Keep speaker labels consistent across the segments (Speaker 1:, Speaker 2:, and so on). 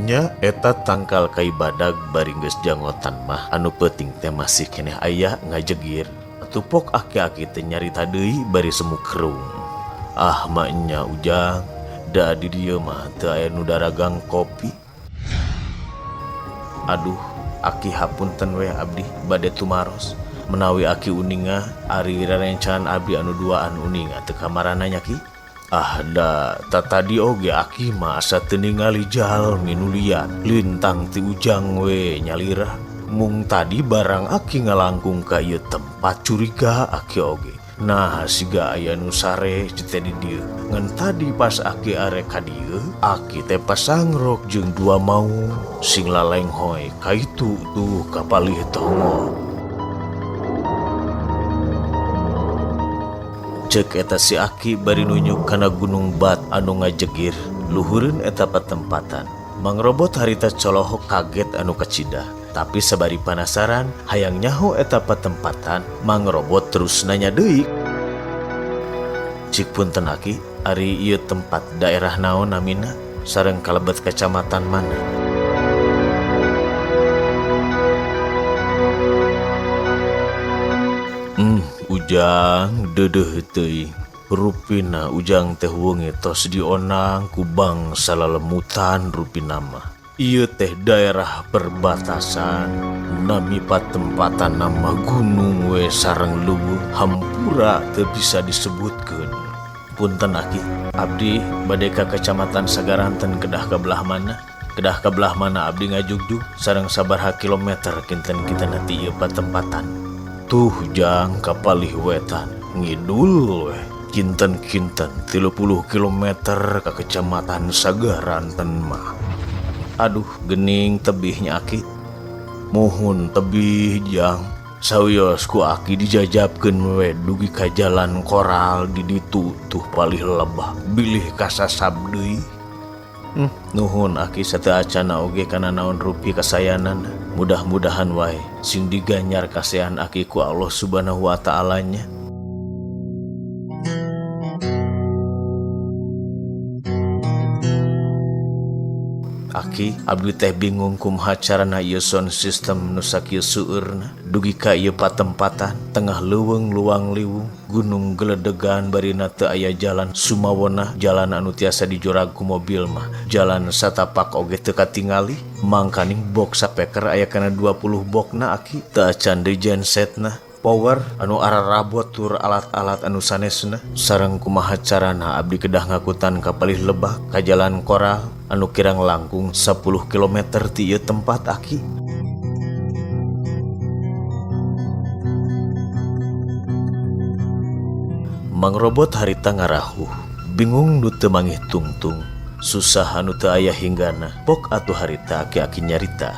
Speaker 1: Nya eta tangkal kai badag bari geus jangotan mah anu peuting teh masih keneh aya ngajegir. Atuh pok aki-aki teh nyarita deui bari semu kerung. Ah maenya Ujang, da di dieu mah teu aya nu daragang kopi. Aduh, aki hapunten weh abdi bade tumaros. Menawi aki uninga ari rerencangan abdi anu duaan uninga teu kamarana nya ki. Ah da tatadi oge aki mah asa teu ningali jalmi nu liat lintang ti Ujang we nyalira. Mung tadi barang aki ngalangkung ka ieu tempat curiga aki oge. Nah siga aya nu sare teh di dieu. Ngan tadi pas aki arek ka dieu, aki teh pasangrok jeung dua maung sing lalenghoy kaitu tuh kapalih tongol. Cek eta si aki bari nunjuk kana gunung bat anu ngajegir luhureun eta patempatan. Mang Robot harita colohok kaget anu kacida. Tapi sabari panasaran hayang nyaho eta patempatan, Mang Robot terus nanya deui. Cik punten aki, ari ieu tempat daerah naon namina sareng kalebet kecamatan mana? Ujang deudeuh teuing. Rupina Ujang teh wengi tos dionang ku bangsa lelemutan rupina mah. Ieu teh daerah perbatasan, nami patempatan nama gunung we sareng leuweung hampura teu bisa disebutkeun. Punten aki, abdi bade ka kecamatan Sagaranten kedah ka belah mana? Kedah ka belah mana abdi ngajugjug sareng sabaraha kilometer kinten-kinten ti ieu patempatan. Tuh Jang kapalih wetan ngidul we kinten-kinten 30 kilometer ka kecamatan Sagaranten mah. Aduh gening tebihnya aki. Muhun tebih Jang. Sawios ku aki dijajabkeun we dugi ka jalan koral di ditu tuh palih lebah bilih kasasab deui. Nuhun aki sateuacana oge kana naon rupi kasayanan. Mudah-mudahan wae sing diganyar kasehan aki ku Allah Subhanahu wa taala nya. Aki abdi teh bingung kumaha carana ieu sound system nu sakieu seueurna dugi ka ieu patempatan tengah leuweung luang liwung gunung geledegan barina teu aya jalan sumawona jalan anu tiasa dijorag ku mobil mah jalan satapak oge teu katingali mangkaning box sapeker aya kana 20 boxna aki teu acan deui gensetna power anu ararabot tur alat-alat anu sanesna sareng kumaha carana abdi kedah ngakutan ka palih lebak ka jalan koral anu kirang langkung 10 kilometer ti ieu tempat aki. Mang Robot harita ngarahuh bingung nu teu mangih tungtung susah anu teu aya hinggana pok atuh harita aki-aki nyarita.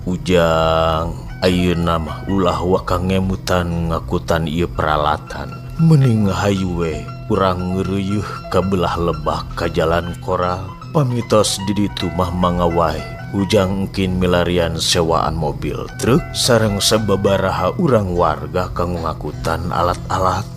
Speaker 1: Ujang ayeuna mah ulah waka ngemutan ngakutan ieu peralatan mending hayu we urang ngeureuyeih ka belah lebak ka jalan koral pamitos di ditu mah mangga wae Ujang engkin milarian sewaan mobil truk sareng sababaraha urang warga kanggo ngakutan alat-alat.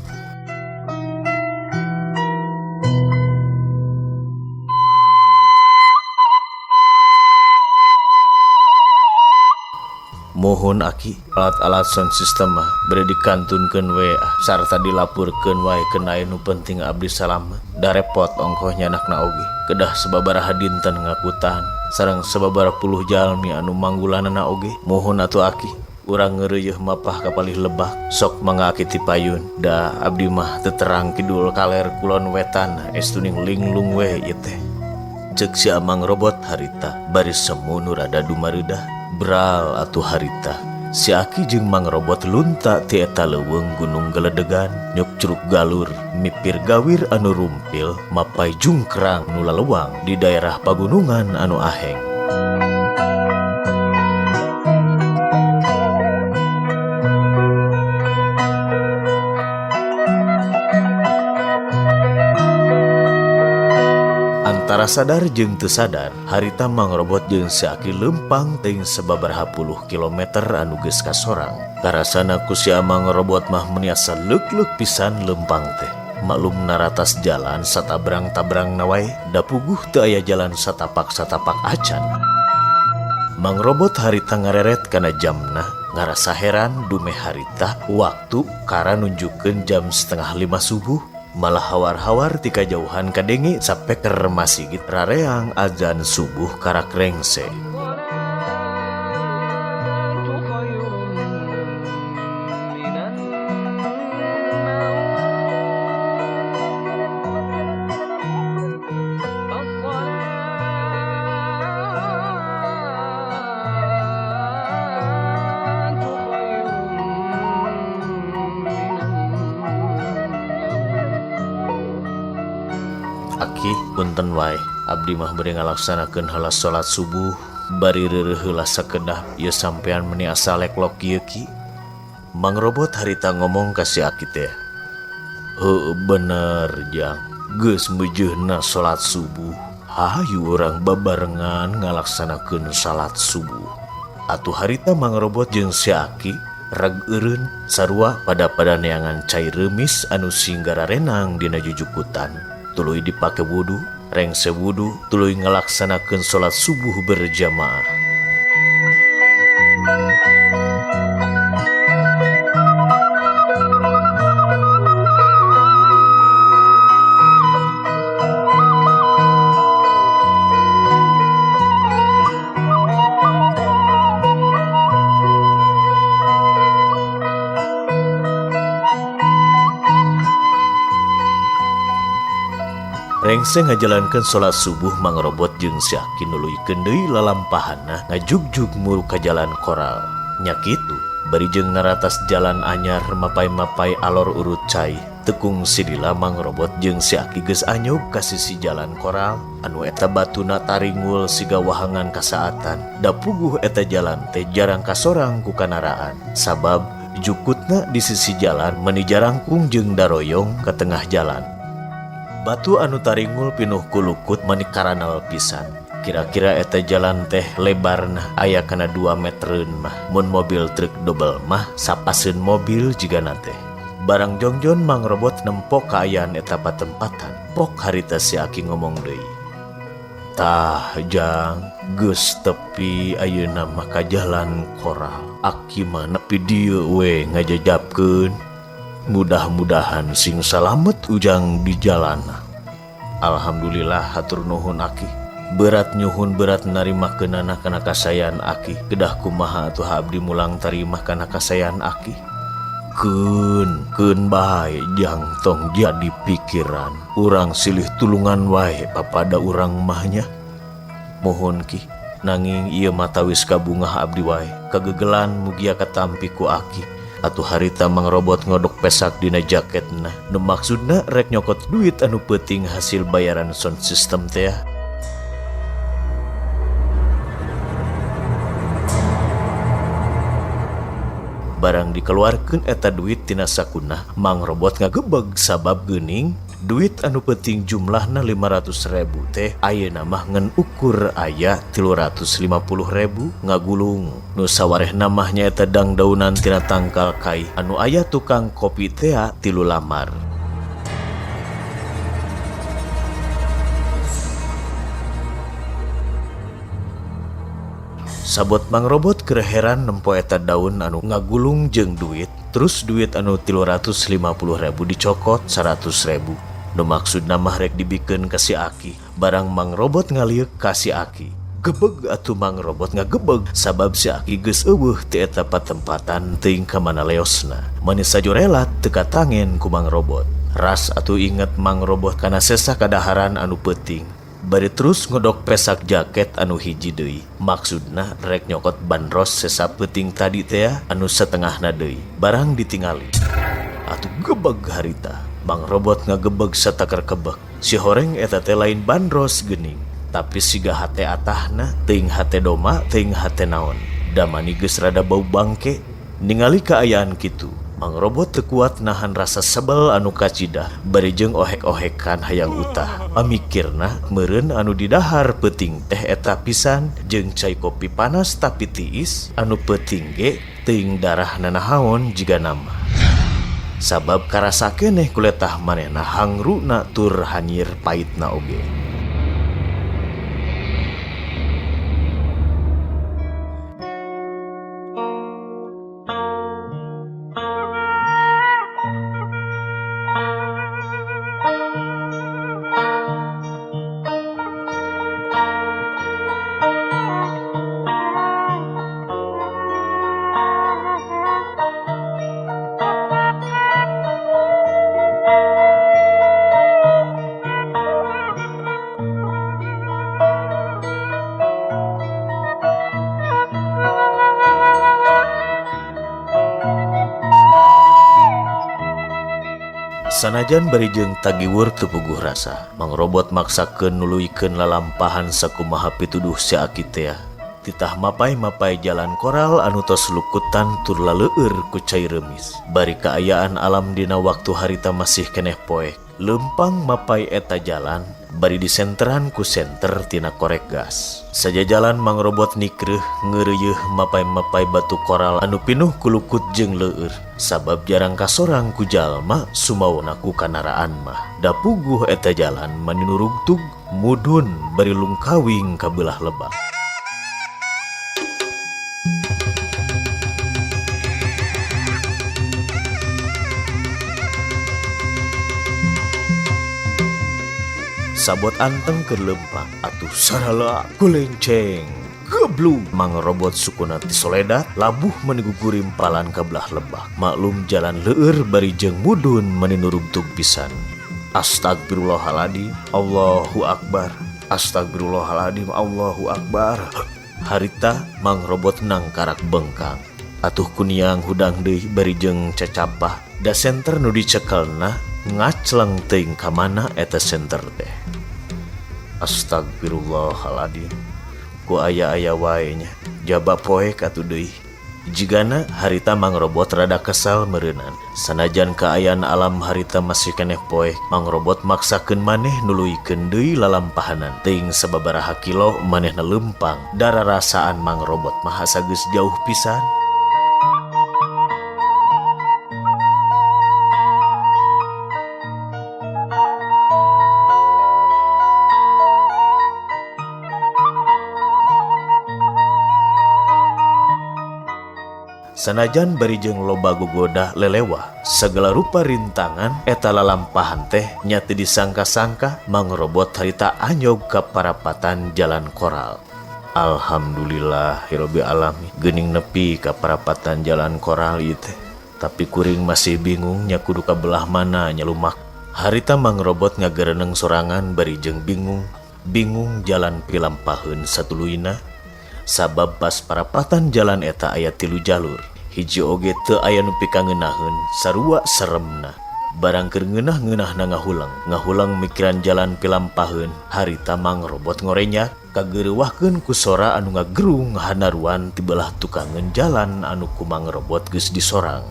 Speaker 1: Mohon aki alat-alat sound system mah bade dikantunkeun we sarta dilapurkeun wae kana nu penting abdi salamet. Da repot ongkoh nyanakna oge kedah sababaraha dinten ngakutan sareng sababaraha puluh jalmi anu manggulanana oge. Mohon atuh aki urang ngeureuyeih mapah ka palih lebak sok mangga aki ti payun da abdi mah teu terang kidul kaler kulon wetan estuning linglung we ieu teh. Ceuk si Amang Robot harita bari semu nu rada dumareudah. Bral atuh harita si aki jeung Mang Robot lunta ti eta leuweung gunung geledegan nyuk curug galur mipir gawir anu rumpil mapai jungkrang nu lalewang di daerah pagunungan anu aheng. Antara sadar jeung teu sadar, harita Mang Robot jeung si Aki leumpang teuing sababaraha puluh kilometer anu geus kasorang. Karasana ku si Amang Robot mah meni asa leuk-leuk pisan leumpang teh. Maklum naratas jalan satabrang-tabrangna wae da puguh teu aya jalan satapak-satapak acan. Mang Robot harita ngareret kana jamna ngarasa heran dumeh harita waktu kara nunjukkeun jam setengah lima subuh malah hawar-hawar ti kajauhan kadenge sapeker masigit rareang azan subuh karak rengse. Aki punten wae abdi mah bade ngalaksanakeun heula salat subuh bari reureuh heula sakedap ieu sampean meni asa leklok kieu ki. Mang Robot harita ngomong ka si Aki teh. Heueuh bener jang, geus meujeunna salat subuh. Hayu urang babarengan ngalaksanakeun salat subuh. Atuh harita Mang Robot jeung si Aki reg eureun sarua pada-pada neangan cai reumis anu singgara renang dina jujukutan. Tuluy dipake wudu, rengse wudu, tuluy ngalaksanakeun salat subuh berjamaah. Rengse ngajalankeun salat subuh Mang Robot jeung si Aki nuluykeun deui lalampahana ngajugjug muru ka jalan koral. Nya kitu, bari jeung naratas jalan anyar mapay-mapay alor urut cai. Tekung sidila Mang Robot jeung si Aki geus anyub ka sisi jalan koral anu eta batuna taringul siga wahangan kasaatan. Da puguh eta jalan teh jarang kasorang ku kanaraan sabab jukutna di sisi jalan meni jarangkung jeung daroyong ka tengah jalan. Batu anu taringul pinuh kulukut meni karanal pisan. Kira-kira eta jalan teh lebarna aya kana 2 metereun mah. Mun mobil truk dobel mah sapaseun mobil jigana teh. Barang jongjon Mang Robot nempo kaayaan eta patempatan. Pok harita si Aki ngomong deui. Tah jang geus tepi ayeuna mah ka jalan koral. Aki mah nepi dieu we ngajajabkeun. Mudah-mudahan sing salamet ujang di jalana. Alhamdulillah hatur nuhun Aki. Berat nyuhun berat narimakeunana kana kasayan Aki. Kedah kumaha atuh abdi mulang tarima kana kasayan Aki. Keun, keun bae jang tong jadi pikiran. Urang silih tulungan wae papada urang mahnya. Mohon ki, nanging ieu mah tawis kabungah abdi wae. Kagegelan mugia katampi ku Aki. Atuh harita Mang Robot ngodok pesak dina jaketna. Nu maksudna rek nyokot duit anu peuting hasil bayaran sound system teh. Barang dikeluarkeun eta duit tina sakuna, Mang Robot ngagebeg sabab geuning duit anu peuting jumlahna 500.000 teh ayeuna mah ngan ukur aya 350.000 ngagulung. Nu sawarehna mah nyaeta dangdaunan tina tangkal kai anu aya tukang kopi tea 3 lamar. Sabot Mang Robot kereheran nempo eta daun anu ngagulung jeung duit, terus duit anu 350.000 dicokot 100.000. Nu maksudna mah rek dibikeun ka si Aki. Barang Mang Robot ngalieuk ka si Aki. Gebeg atuh Mang Robot ngagebeg sabab si Aki geus eueuh ti eta patempatan teuing ka mana leosna. Mani sajorelat teu katangen ku Mang Robot. Ras atuh inget Mang Robot kana sesa kadaharan anu peuting. Bari terus ngodok pesak jaket anu hiji deui. Maksudna rek nyokot bandros sesa peuting tadi teh anu setengahna deui. Barang ditingali. Atuh gebeg harita. Mang Robot ngagebeg sataker kebek. Si horeng eta teh lain bandros geuning, tapi siga hate atahna teuing hate doma teuing hate naon. Damani geus rada bau bangke. Ningali kaayaan kitu, Mang Robot teu kuat nahan rasa sebel anu kacidah bari jeung ohek-ohekan hayang utah. Pamikirna meureun anu didahar peuting teh eta pisan jeung cai kopi panas tapi tiis anu peuting ge teuing darah nanahaon jiga nama. Sabab karasa keneh ku letah manehna hangruna tur hanyir paitna oge. Sanajan bari jeung tagiwur teu puguh rasa, Mang Robot maksakeun nuluykeun lalampahan sakumaha pituduh si Aki tea. Titah mapay-mapay jalan koral anu tos lukutan tur laleueur ku cai reumis. Bari kaayaan alam dina waktu harita masih keneh poek. Leumpang mapay eta jalan bari disenteran ku senter tina korek gas. Sajajalan Mang Robot nikreuh ngeureuyeuh mapay-mapay batu koral anu pinuh ku lukut jeung leueur. Sabab jarang kasorang ku jalma sumawana ku kanaraan mah. Da puguh eta jalan mani nurugtug mudun bari lungkawing ka beulah lebak. Sabot anteng keur leumpang atuh sarala kulenceng. Geblug Mang Robot sukuna tisoledat labuh mani gugurimpalan ka belah lebak. Maklum jalan leueur bari jeung mudun mani nurugtug pisan. Astagfirullahaladzim, Allahu Akbar. Astagfirullahaladzim, Allahu Akbar. Harita Mang Robot nangkarak bengkang. Atuh kuniang hudang deui bari jeung cacapah. Da senter nu dicekelna ngacleng teuing ka mana eta senter teh. Astagfirullahaladzim. Ku aya-aya wae nya. Jaba poek atuh deui. Jigana harita Mang Robot rada kesal meureunan. Sanajan kaayaan alam harita masih keneh poek, Mang Robot maksakeun maneh nuluykeun deui lalampahanan. Teuing sababaraha kilo manehna leumpang. Dararasaan Mang Robot mah asa geus jauh pisan. Sanajan bari jeung loba gogoda lelewah, segala rupa rintangan eta lalampahan teh nya teu disangka-sangka Mang Robot harita anyog ka parapatan jalan koral. Alhamdulillahirabbil alamin, geuning nepi ka parapatan jalan koral ieu teh. Tapi kuring masih bingung nya kudu ka belah mana nya lumak. Harita Mang Robot ngagereneng sorangan bari jeung bingung, bingung jalan pilampaheun satuluyna. Sabab pas parapatan jalan eta aya 3 jalur. Hiji oge teu aya nu pikangeunaheun, sarua seremna. Barang keur ngeunah-ngeunahna ngahulang, ngahulang mikiran jalan pilampaheun, harita Mang Robot ngorenyak kageureuwahkeun ku sora anu ngagerung hanaruan ti belah tukangeun jalan anu ku Mang Robot geus disorang.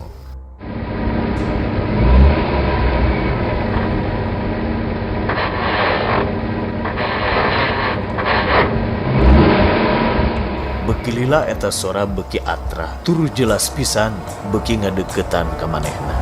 Speaker 1: Beuki lila eta sora beuki atrah, tur jelas pisan beuki ngadeukeutan ka manehna.